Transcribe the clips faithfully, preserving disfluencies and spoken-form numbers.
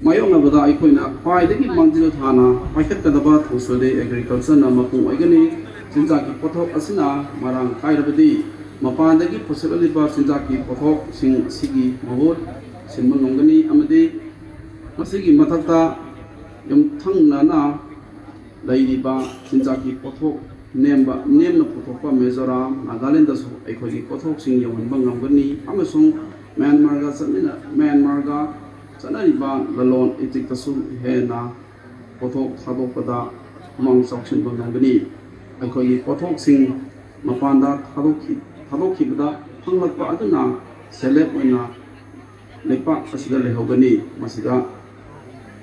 ꯃꯥꯌꯣꯛꯅꯕꯗ ꯑꯩꯈꯣꯏꯅ ꯈ꯭ꯋꯥꯏꯗꯒꯤ ꯃꯥꯡꯖꯤꯜ ꯊꯥꯅ ꯄꯥꯏꯈꯠꯀꯗꯕ ꯊꯧꯁꯤꯜꯗꯤ ꯑꯦꯒ꯭ꯔꯤꯀꯜꯆꯔꯅ ꯃꯄꯨꯡ ꯑꯣꯏꯒꯅꯤ꯫ ꯆꯤꯟꯖꯥꯛꯀꯤ ꯄꯣꯠꯊꯣꯛ ꯑꯁꯤꯅ ꯃꯔꯥꯡ ꯀꯥꯏꯔꯕꯗꯤ ꯃꯄꯥꯟꯗꯒꯤ ꯄꯨꯁꯤꯜꯂꯛꯂꯤꯕ ꯆꯤꯟꯖꯥꯛꯀꯤ ꯄꯣꯠꯊꯣꯛꯁꯤꯡ ꯑꯁꯤꯒꯤ ꯃꯍꯨꯠ ꯁꯤꯟꯕ ꯉꯝꯒꯅꯤ ꯑꯃꯗꯤ ꯃꯁꯤꯒꯤ ꯃꯊꯛꯇ ꯌꯨꯝꯊꯪꯅꯅ ꯂꯩꯔꯤꯕ ꯆꯤꯟꯖꯥꯛꯀꯤ ꯄꯣꯠꯊꯣꯛ ꯅꯦꯝꯕ, ꯅꯦꯝꯅ ꯄꯨꯊꯣꯛꯄ ꯃꯤꯖꯣꯔꯥꯝ, ꯅꯥꯒꯥꯂꯦꯟꯗꯁꯨ ꯑꯩꯈꯣꯏꯒꯤ ꯄꯣꯠꯊꯣꯛꯁꯤꯡ ꯌꯧꯍꯟꯕ ꯉꯝꯒꯅꯤ ꯑꯃꯁꯨꯡ ꯃ꯭ꯌꯥꯟꯃꯥꯔꯒ ꯆꯠꯃꯤꯟꯅ-, ꯃ꯭ꯌꯥꯟꯃꯥꯔꯒ ꯆꯠꯅꯔꯤꯕ ꯂꯂꯣꯟ ꯏꯇꯤꯛꯇꯁꯨ ꯍꯦꯟꯅ ꯄꯣꯠꯊꯣꯛ ꯊꯥꯗꯣꯛꯄꯗ ꯈꯨꯃꯥꯡ ꯆꯥꯎꯁꯤꯟꯕ ꯉꯝꯒꯅꯤ꯫ ꯑꯩꯈꯣꯏꯒꯤ ꯄꯣꯠꯊꯣꯛꯁꯤꯡ ꯃꯄꯥꯟꯗ ꯊꯥꯗꯣꯛꯈꯤ-, ꯊꯥꯗꯣꯛꯈꯤꯕꯗ ꯐꯪꯂꯛꯄ ꯑꯗꯨꯅ ꯁꯦꯜꯐ ꯑꯣꯏꯅ ꯂꯩꯄꯥꯛ ꯑꯁꯤꯗ ꯂꯩꯍꯧꯒꯅꯤ꯫ ꯃꯁꯤꯗ,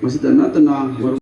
ꯃꯁꯤꯗ ꯅꯠꯇꯅ ꯃꯔꯨꯞ